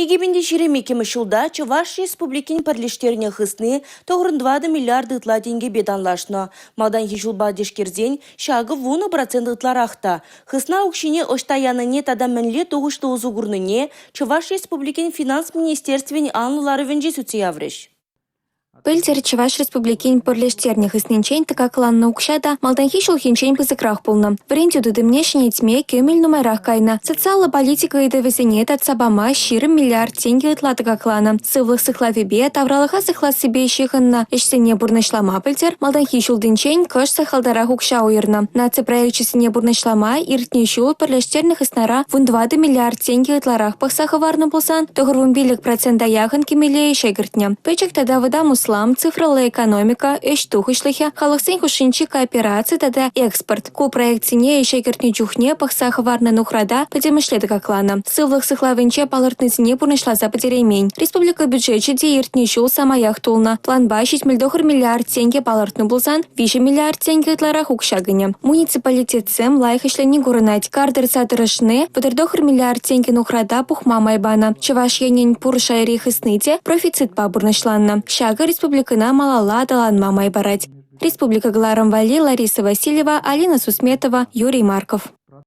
2022-мӗш ҫулта Чӑваш Республикин пӗрлештернӗ хысни 94 миллиард ытла тенкӗпе танлашнӑ. Малтанхи ҫулпа тишкерсен ҫакӑ 10 процент ытларах та. Хысна укҫине ӑҫта янине тата мӗнле тухӑҫлӑ усӑ курнине Чӑваш Республикин финанс министерствин анлӑ ларӑвӗнче сӳтсе яврӗҫ. Пӗлтӗр Чӑваш Республикин пӗрлештернӗ хыснинчен тӑкакланнӑ укҫа та малтанхи ҫулхинчен пысӑкрах пулнӑ. Вӗрентӳ тытӑмне ҫӗнетме кӗмӗл нумайрах кайнӑ. Социаллӑ политика ыйтӑвӗсене татса пама 20 миллиард тенкӗ ытла тӑкакланӑ. Сывлӑх сыхлавӗпе, тавралӑха сыхлассипе ҫыхӑннӑ ӗҫсене пурнӑҫлама пӗлтӗр малтанхи ҫултинчен кӑшт сахалтарах укҫа уйӑрнӑ. Наци проекчӗсене пурнӑҫлама иртнӗ ҫул пӗрлештернӗ хыснара 14 миллиард тенкӗ ытларах пӑхса хӑварнӑ пулсан, 95 процента яхӑн кӗмӗле ӗҫе кӗртнӗ. Пӗчӗк тата вӑтам услам, цифрӑллӑ экономика, ӗҫ тухӑҫлӑхӗ, халӑхсен хушшинчи коопераци тата экспорт. Ку проектсене ӗҫе кӗртнӗ чухне пӑхса хӑварнӑ нухрата пӗтӗмӗшле тӑкакланӑ. Сывлӑх сыхлавӗнче палӑртнисене пурнӑҫласа пӗтереймен. Республика бюджечӗ те иртнӗ ҫул самаях тулнӑ. Планпа 79 миллиард тенкӗ палӑртнӑ пулсан, 3 миллиард тенкӗ ытларах укҫа кӗнӗ. Муниципалитетсем лайӑх ӗҫлени курӑнать. Кар тӑрса тӑрӑшни 39 миллиард тенкӗ нухрата пухма май панӑ. Чӑваш Енӗн пур шайри хысни те профицитпа пурнӑҫланнӑ. Ҫакӑ республикӑна малалла аталанма май парать. Республика кӑларӑм валли Лариса Васильева, Алина Сусметова, Юрий Марков.